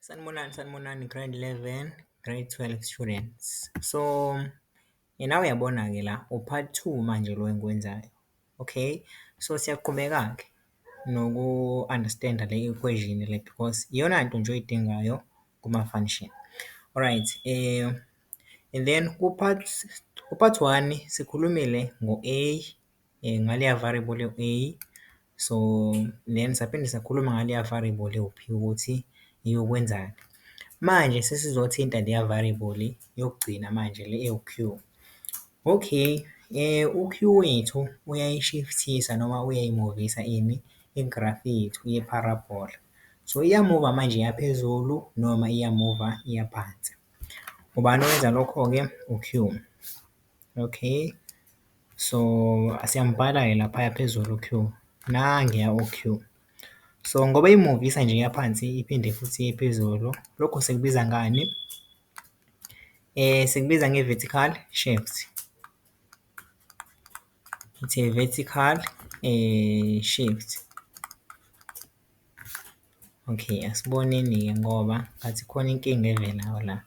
Sanibonani, sanibonani, grade 11, grade 12 students. So, nawe uyabona-ke la, u-part two manje lo engiwenzayo, okay? So, siyaqhubeka-ke noku-understand-a le equation le because iyona nto nje oyidingayo kuma-function. Alright, and then ku-part one sikhulumile ngo-a, ngaleya variable ewu-a, so then saphinde sakhuluma ngaleya variable ewu-p ukuthi iyokwenzani. Manje sesizothinta leya variable yokugcina manje le ewu-q. Okay, u-q wethu uyayishiftisa noma uyayimuvisa ini, igraph yethu ye-parabola. So, iyamuva manje iya phezulu noma iyamuva iya phansi. Ubani owenza lokho-ke? U-q. Okay, so siyambhala-ke laphaya phezulu u-q, nangiya u-q. So, ngoba imuvisa nje iya phansi iphinde futhi iye phezulu, lokho sikubiza ngani? Sikubiza nge-vertical shift. It's a vertical shift. Okay, asiboneni-ke ngoba ngathi khona inkinga evelayo la.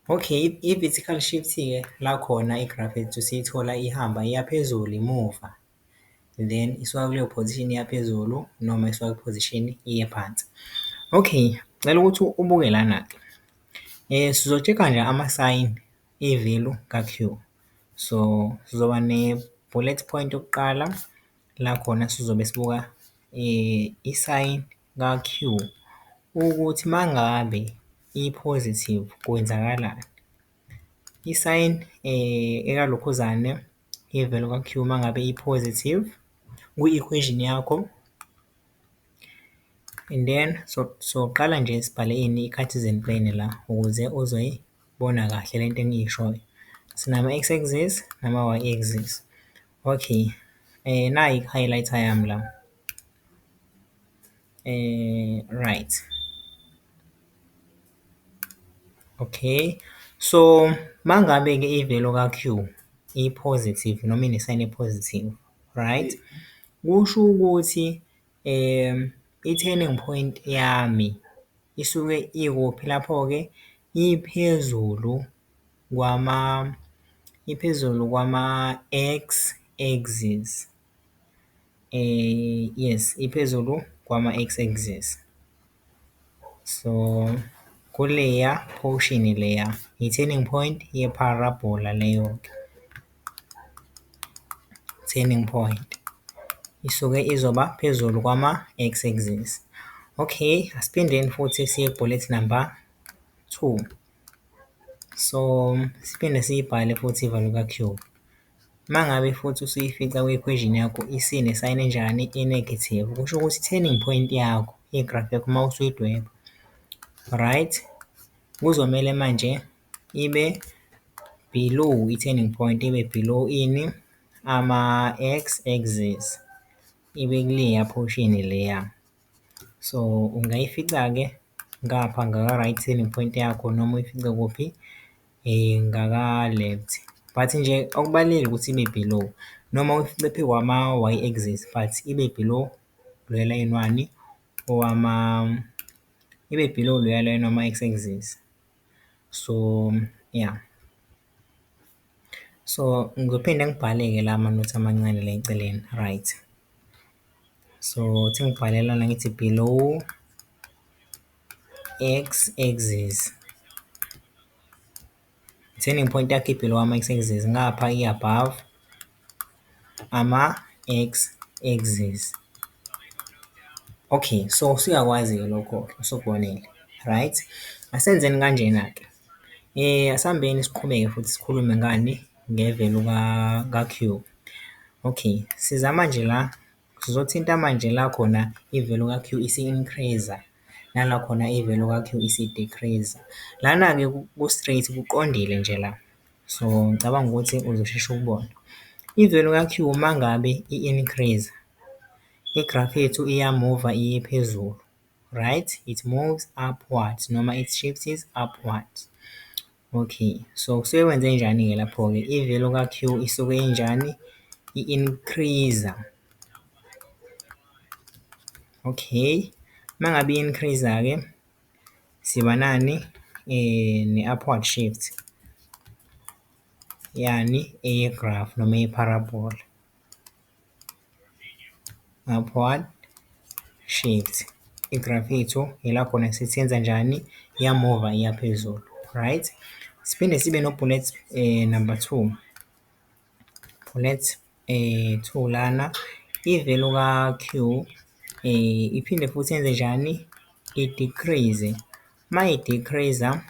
Okay, i-vertical shift-ke la khona i-graph yethu siyithola ihamba iya phezulu imuva, then isuka kuleyo position iya phezulu noma isuka ku-position iye phansi. Okay, ngicela ukuthi ubuke lana-ke, sizo-check-a nje ama-sign e-value ka-q. So, sizoba ne-bullet point yokuqala la khona sizobe sibuka i-sign ka-q ukuthi uma ngabe i-positive kwenzakalani. I-sign ekalokhuzane i-value ka-q uma ngabe i-positive kwi-equation yakho, and then soqala nje sibhale ini, i-Cartesian plane la ukuze uzoyibona kahle lento engiyishoyo. Sinama-x axis nama-y axis. Okay, nayi i-highlighter yami la, right. Okay, so mangabe-ke i-value ka-q i-positive noma ine-sign e-positive, right, kusho ukuthi i-turning point yami isuke ikuphi lapho-ke? Iphezulu kwama, iphezulu kwama-x axis, yes, iphezulu kwama-x axis. So, kuleya portion leya, i-turning point ye-parabola leyo-ke, turning point isuke izoba phezulu kwama-x axis. Okay, asiphindeni futhi siye bullet number 2. So, siphinde siyibhale futhi i-value ka-q. Uma ngabe futhi usuyifica kwi-equation yakho isine-sign enjani, i-negative, kusho ukuthi i-turning point yakho, i-graph yakho uma usuyidweba, right, kuzomele manje ibe below i-turning point, ibe below ini, ama-x axis, ibe kuleya portion leya. So, ungayifica-ke ngapha ngaka-right turning point yakho noma uyifice kuphi, ngaka-left, but nje okubalulekile ukuthi ibe below, noma uyifice phezu kwama-y axis but ibe below loya layini wani, owama, ibe below loya layini wama-x axis. So, yeah. So, ngizophinde ngibhale-ke la amanothi amancane la eceleni, right. So, uthi ngibhale lana ngithi below x axis, turning point yakho i-below ama-x axis, ngapha i-above ama-x axis. Okay, so usuyakwazi-ke lokho-ke, usukubonile, right? Asenzeni kanjena-ke, asihambeni siqhubeke futhi sikhulume ngani, nge-value ka-q. Okay, siza manje la, sizothinta manje la khona i-value ka-q isi-increase-a, nala khona i-value ka-q isi-decrease-a. Lana-ke ku-straight, kuqondile nje la, so ngicabanga ukuthi uzosheshe ukubone. I-value ka-q uma ngabe i-increase-a, i-graph yethu iyamuva iye phezulu, right, it moves upwards noma it shifts upwards. Okay, so kusuke kwenzenjani-ke lapho-ke? I-value ka-q isuke injani? I-increase-a. Okay. Uma ngabe i-increase-a-ke, siba nani? Ne-upward shift, yani? Eye-graph noma eye-parabola, upward shift. I-graph yethu ila khona sithi yenzanjani? Iyamuva iya phezulu, right? Siphinde sibe no-bullet number two, bullet two lana, i-value ka-Q iphinde futhi yenzenjani? I-decrease-e. Uma i-decrease-a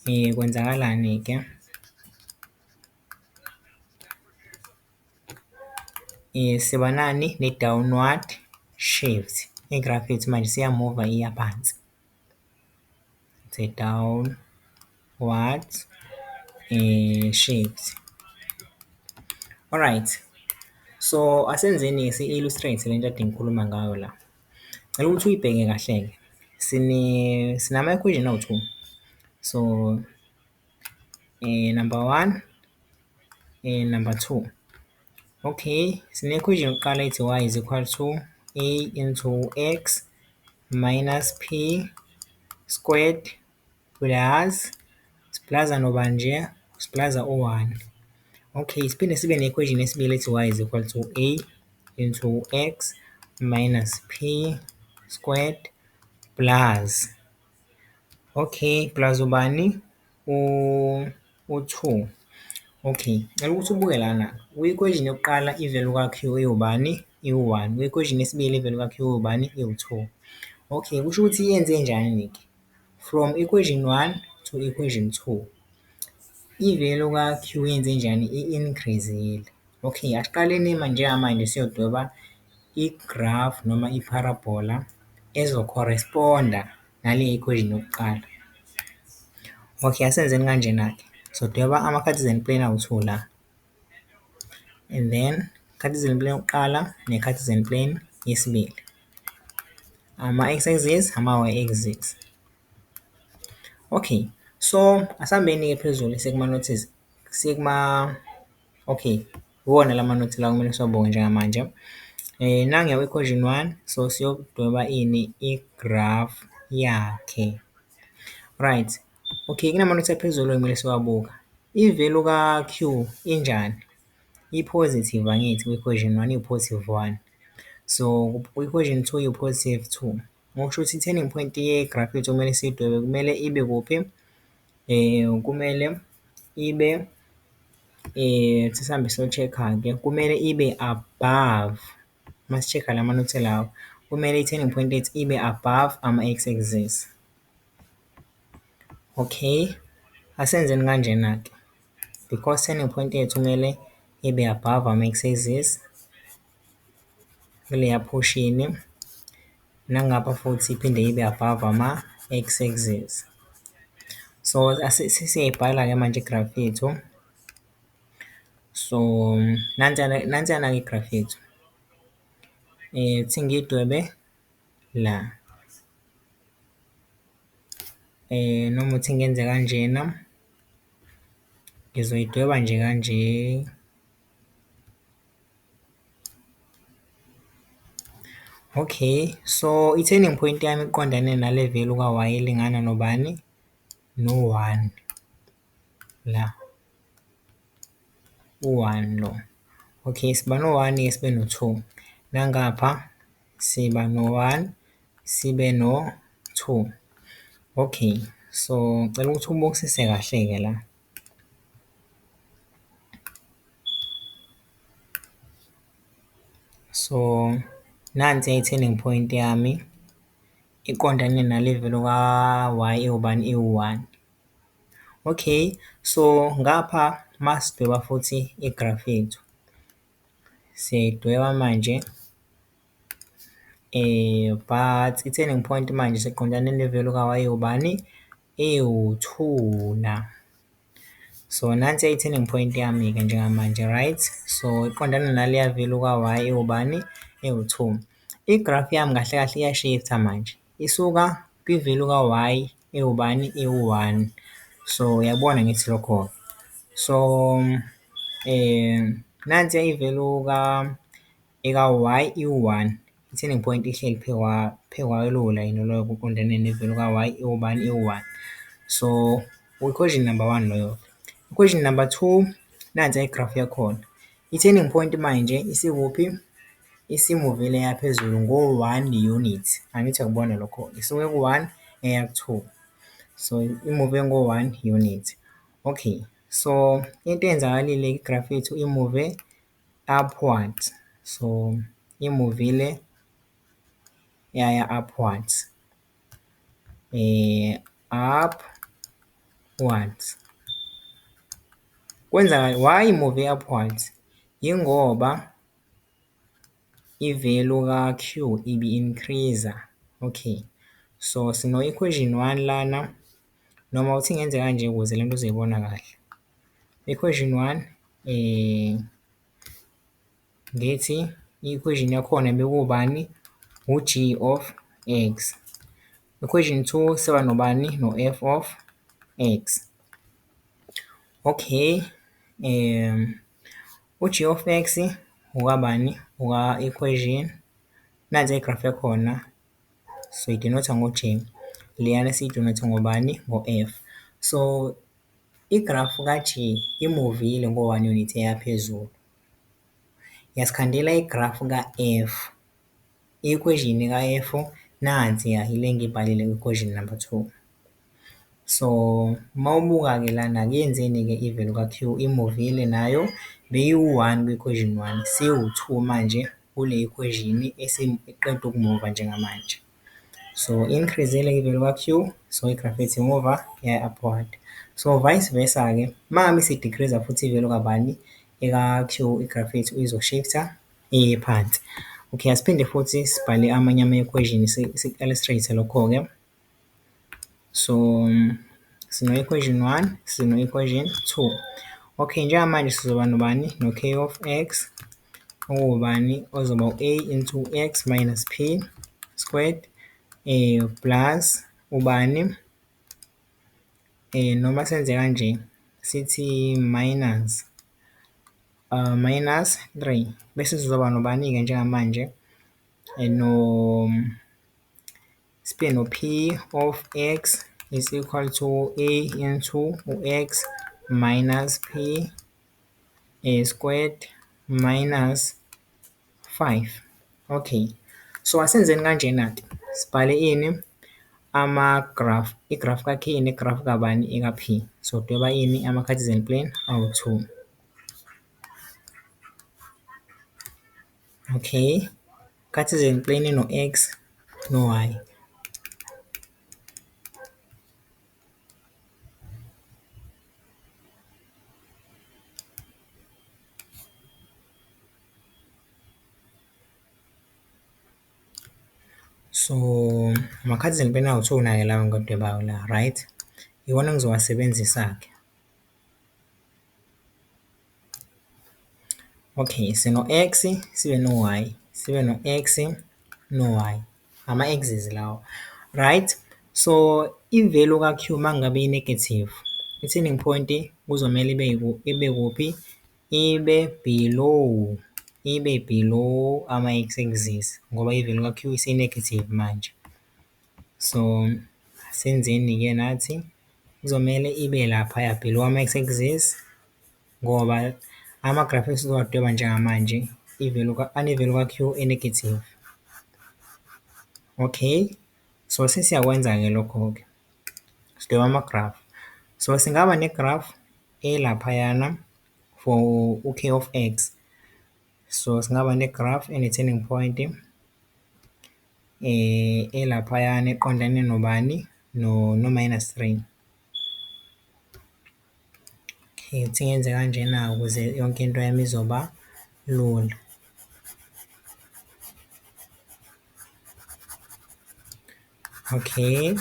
kwenzakalani-ke? Siba nani? Ne-downward shift, i-graph yethu manje isiyamuva iya phansi. It's a downward shift. Alright, so asenzeni-ke si-illustrate lento ekade ngikhuluma ngayo la. Ngicela ukuthi uyibheke kahle-ke, sinama-equation awu-two. So, number one, number two. Okay, sine-equation yokuqala ethi y is equal to a into x minus p squared plus, siplaza nobani nje? Siplaza u-one. Okay, siphinde sibe ne-equation yesibili ethi y is equal to a into x minus p squared plus, okay, plus ubani? U-two. Okay, ngicela ukuthi ubuke lana, kwi-equation yokuqala i-value ka-Q iwubani? Iwu-one. Kwi-equation yesibili i-value ka-Q iwubani? Iwu-two. Okay, kusho ukuthi yenzenjani-ke? From equation one to equation two, i-value ka-Q yenzenjani? I-increase-ile. Okay, asiqaleni manje njengamanje siyodweba i-graph noma i-parabola ezo-correspond-a nale equation yokuqala. Okay, asenzeni kanjena-ke, sodweba ama-Cartesian plane awu-two la, and then Cartesian plane yokuqala ne-Cartesian plane yesibili, ama-x axis, ama-y axis. Okay, so asihambeni-ke phezulu siye kuma-notice, siye kuma, okay, iwona lama-notes lawa okumele siwabuke njengamanje. Nangiya ku-equation one, so siyodweba ini? I-graph yakhe, right. Okay, kunama-notes aphezulu ekumele siwabuka. I-value ka-Q injani? I-positive angithi kwi-equation one, iwu-positive one. So, kwi-equation two iwu-positive two. Okusho ukuthi i-turning point ye-graph yethu okumele siyidwebe kumele ibe kuphi? Kumele ibe sihambe siyo-check-a-ke, kumele ibe above, masi-check-a lama-notes lawa, kumele i-turning point yethu ibe above ama-x axis. Okay, asenzeni kanjena-ke, because turning point yethu kumele ibe above ama-x axis, kuleya portion, nangapha futhi iphinde ibe above ama-x axis. So, sesiyayibhala-ke manje i-graph yethu. So, nansiyana, nansiyana-ke i-graph yethu. Ithi ngiyidwebe la, noma uthi ngiyenze kanjena, ngizoyidweba nje kanje. Okay, so i-turning point yami iqondane nale value ka-y elingana nobani? No-one, la, u-one lo. Okay, siba no-one-ke sibe no-two, nangapha siba no-one, sibe no-two. Okay, so ngicela ukuthi ubukisise kahle-ke la. So, nansi i-turning point yami, iqondane nale value ka-y ewubani? Ewu-one. Okay, so ngapha masidweba futhi i-graph yethu, siyayidweba manje, but i-turning point manje siqondane ne-value ka-y ewubani? Ewu-two la. So, nansi i-turning point yami-ke njengamanje, right? So, iqondane naleya value ka-y ewubani? Ewu-two. I-graph yami kahle kahle iya-shift-a manje, isuka kwi-value ka-y ewubani? Ewu-one. So, uyakubona angithi lokho-ke? So, nansiya i-value eka-y iwu-one. I-turning point ihleli phekwayo lowo layini loyo oqondene ne-value ka-y ewubani? Ewu-one. So, equation number one loyo. Equation number two, nansiya igrafu yakhona. I-turning point manje isikuphi? Isimuvile yaphezulu ngo-one unit, angithi uyakubona lokho-ke, isuke ku-one yaya ku-two, so imuve ngo-one unit. Okay, so into eyenzakalile igrafu yethu imuve upward, so imuvile yaya upwards, upwards. Why imuve upwards? Yingoba i-value ka-Q ibi-increase-a, okay. So, sino-equation one lana, noma uthi ngenze kanje ukuze lento uzoyibona kahle. Equation one, ngithi i-equation yakhona bekuwubani? U-g of x. Equation two, siba nobani? No-f of x. Okay, u-g of x okabani? Oka-equation, nansi igrafu yakhona, soyi-denote-a ngo-g, leyana siyi-denote-a ngobani? Ngo-f. So, igrafu ka-g imuvile ngo-one unit eyaphezulu, yasikhandela igrafu ka-f, i-equation ka-f nansiya ile engiyibhalile ku-equation number two. So, uma ubuka-ke lana-ke iyenzeni-ke i-value ka-Q, imuvile nayo, beyiwu-one kwi-equation one, isiwu-two manje kule equation eqeda ukumuva njengamanje. So, i-increase-ile i-value ka-Q, so igrafu yethu imuva yaya upward. So, vice versa-ke, uma ngabe isi-decrease-a futhi i-value kabani? Eka-Q, igrafu yethu izo-shift-a iye phansi. Okay, asiphinde futhi sibhale amanye ama-equation siku-illustrate lokho-ke. So, sino-equation one, sino-equation two. Okay, njengamanje sizoba nobani? No-k of x, okuwubani? Ozoba u-a into x minus p squared, plus ubani? Noma senze kanje, sithi minus, minus three, bese sizoba nobani-ke njengamanje? No, siphinde no-p of x is equal to a into u-x minus p squared minus five. Okay, so asenzeni kanjena-ke, sibhale ini? Ama-graph, i-graph ka-K ne-graph kabani? Eka-P. So, dweba ini? Ama-Cartesian plane awu-two. Okay, Cartesian plane eno-x no-y. So, ama-Cartesian plane awu-two nayo lawa engiwadwebayo la, right? Iwona engizowasebenzisa-ke. Okay, sino-x, sibe no-y, sibe no-x, no-y, ama-axis lawa, right? So, i-value ka-Q uma ngabe i-negative, i-turning point kuzomele ibe ibe kuphi? Ibe below, ibe below ama-x axis, ngoba i-value ka-Q isi-negative manje. So, asenzeni-ke nathi, kuzomele ibe laphaya below ama-x axis, ngoba ama-graph esizowadweba njengamanje, i-value ane-value ka-Q e-negative. Okay, so sesiyakwenza-ke lokho-ke, sidweba ama-graph. So, singaba ne-graph elaphayana for u-k of x. So, singaba ne-graph ene-turning point, elaphayana eqondane nobani? No-minus three. Okay, ithi ngiyenze kanjena ukuze yonke into yami izoba lula. Okay.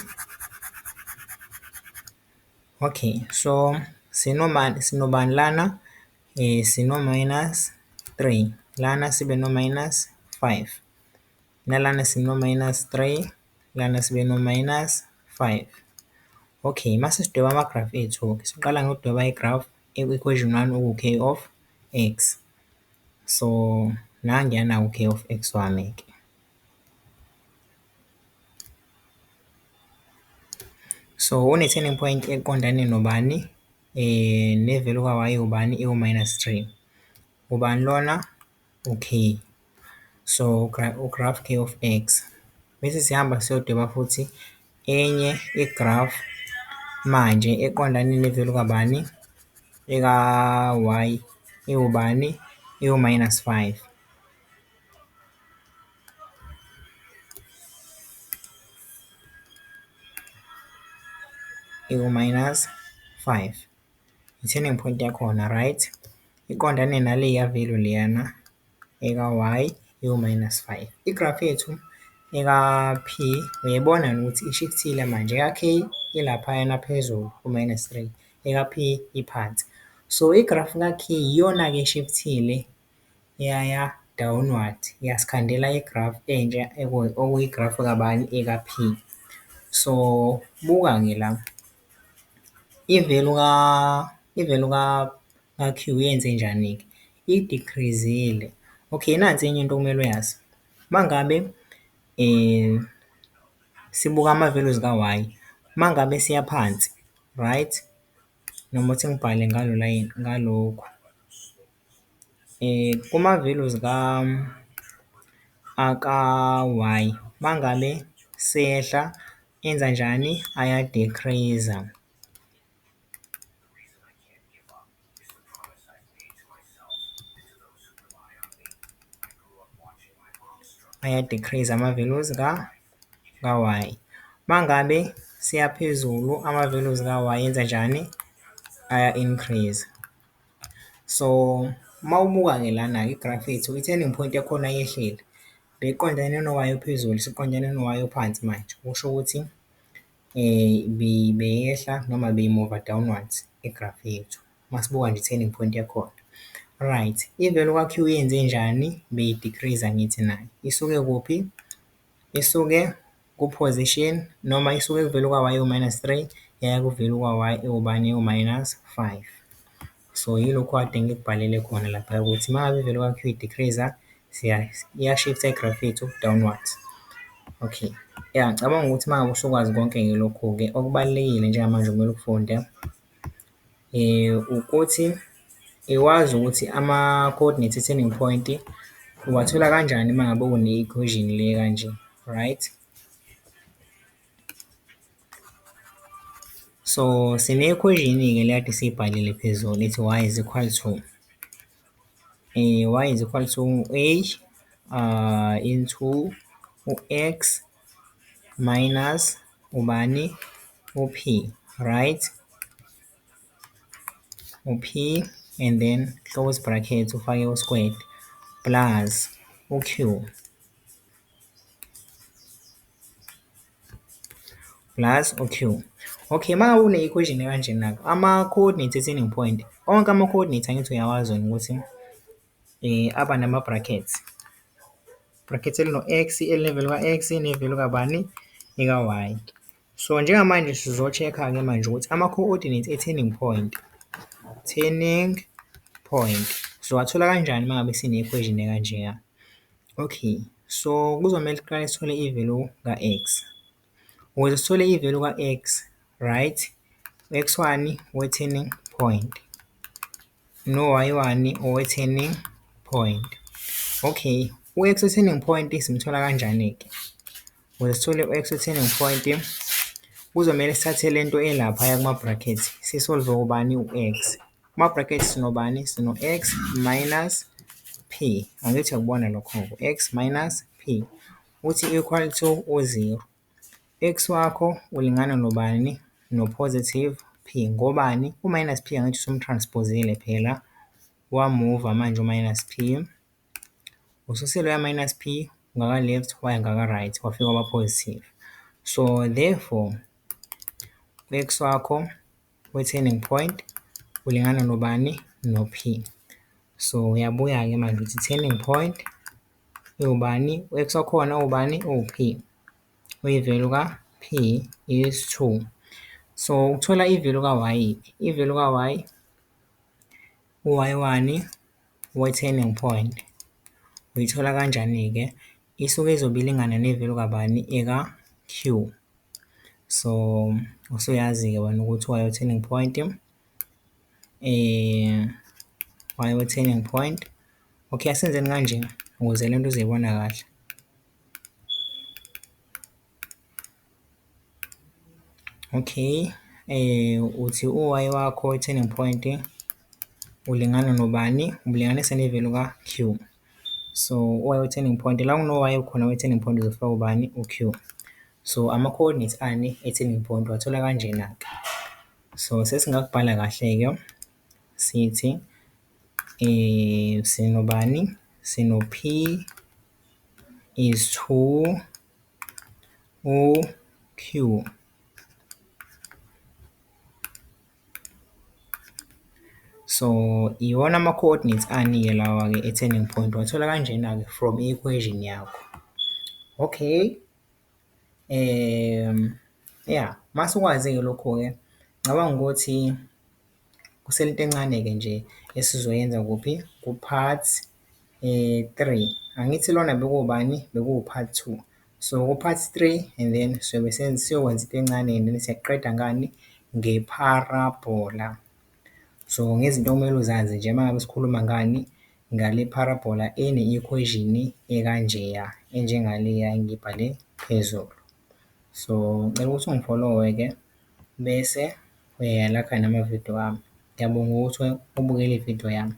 Okay, so sinobani lana? Sino minus three, lana sibe no minus five, nalana sino minus three, lana sibe no minus five. Okay, mase sidweba ama-graph ethu-ke, siqala ngokudweba i-graph eku-equation one, oku-k of x. So, nangiyana u-k of x wami-ke. So, une-turning point eqondane nobani? Ne-value ka-y iwubani? Iwu-minus three. Ubani lona? U-K. So, u-graph K of X. Bese siyahamba siyodweba futhi enye i-graph manje eqondane ne-value kabani? Eka-y, iwubani? Iwu-minus five. Iwu-minus five, i-turning point yakhona, right? Iqondane naleya value leyana eka-y iwu-minus five. I-graph yethu eka-P, uyayibona ukuthi i-shift-ile manje, eka-K ilaphayana phezulu ku-minus three, eka-P iphansi. So, i-graph ka-K iyona-ke e-shift-ile yaya downward, yasikhandela i-graph entsha okuyi-graph kabani? Eka-P. So, buka-ke la, i-value i-value ka-Q yenzenjani-ke? I-decrease-ile. Okay, nansi enye into okumele uyazi, uma ngabe sibuka ama-values ka-y, uma ngabe siya phansi, right, noma uthi ngibhale ngalo layini, ngalokhu. Kuma-values aka-y, uma ngabe sehla enzanjani? Aya-decrease-a. Aya-decrease-a ama-values ka-y. Uma ngabe siya phezulu, ama-values ka-y enzanjani? Aya-increase. So, uma ubuka-ke lana-ke i-graph yethu, i-turning point yakhona yehlile, beyiqondane no-y ophezulu, isiqondene no-y ophansi manje, kusho ukuthi beyehla noma beyimuva downwards i-graph yethu, uma sibuka nje i-turning point yakhona. Right, i-value ka-Q yenzenjani? Beyi-decrease-a, angithi nayo? Isuke kuphi? Isuke ku-position noma isuke ku-value ka-y ewu-minus three, yaya ku-value ka-y ewubani? Ewu-minus five. So, yilokhu kade ngikubhalele khona laphaya ukuthi uma ngabe i-value ka-Q i-decrease-a, iya-shift-a i-graph yethu downwards. Okay, ya ngicabanga ukuthi uma ngabe usukwazi konke-ke lokhu-ke, okubalulekile njengamanje okumele ukufunde ukuthi wazi ukuthi ama-coordinates e-turning point uwathola kanjani uma ngabe une-equation le ekanje, right? So, sine-equation-ke le ekade siyibhalile phezulu ethi y is equal to, y is equal to a into u-x minus ubani? U-p, right? U-p and then close bracket, ufake u-squared plus u-q. Plus u-q. Okay, uma ngabe une-equation ekanjena-ke, ama-coordinates e-turning point, onke ama-coordinates angithi uyawazi wena ukuthi aba nama-brackets, bracket elino-x, eline-value ka-x, ne-value kabani? Eka-y. So, njengamanje sizo-check-a-ke manje ukuthi ama-coordinates e-turning point, turning point, sizowathola kanjani uma ngabe sine-equation ekanjeya? Okay, so kuzomele siqale sithole i-value ka-x. Ukuze sithole i-value ka-x, right, x one we-turning point, no-y one owe-turning point. Okay, u-x we-turning point simthola kanjani-ke? Ukuze sithole u-x we-turning point, kuzomele sithathe lento elaphaya kuma-brackets, si-solve ubani? U-x. Kuma-brackets sinobani? Sino-x minus p, angithi uyakubona lokho-ke, x minus p, uthi equal to u-zero. X wakho ulingana nobani? No-positive p, ngobani? U-minus p angithi usum-transpose-ile phela, wamuva manje u-minus p, ususe loya minus p ngaka-left waya ngaka-right, wafika waba-positive. So, therefore, u-x wakho we-turning point ulingana nobani? No-p. So, uyabuya-ke manje uthi turning point iwubani? U-x wakhona uwubani? Uwu-p, uyi-value ka-p is two. So, ukuthola i-value ka-y, i-value ka-y, u-y one we-turning point, uyithola kanjani-ke? Isuke izobe ilingana ne-value kabani? Eka-q. So, usuyazi-ke wena ukuthi u-y we-turning point, y we-turning point. Okay, asenzeni kanje ukuze lento uzoyibona kahle. Okay, uthi u-y wakho we-turning point ulingana nobani? Umlinganisa ne-value ka-Q. So, u-y we-turning point, la kuno-y khona we-turning point uzofaka ubani? U-Q. So, ama-coordinates ani e-turning point uwathola kanjena-ke. So, sesingakubhala kahle-ke sithi sinobani? Sino-P is to u-Q. So, iwona ama-coordinates ani-ke lawa-ke e-turning point, uwathola kanjena-ke from i-equation yakho. Okay, ya, mase ukwazi-ke lokho-ke, ngicabanga ukuthi kusele into encane-ke nje esizoyenza kuphi? Ku-part three, angithi lona bekuwubani? Bekuwu-part two. So, ku-part three and then siyobe siyokwenza into encane and then siyaqeda ngani? Nge-parabola. So, ngezinto okumele uzazi nje uma ngabe sikhuluma ngani? Ngale parabola ene-equation ekanjeya, enjengaleya engiyibhale phezulu. So, ngicela ukuthi ungifolowe-ke bese uyalakha namavidiyo ami. Ngiyabonga ukuthi ubukele ividiyo yami.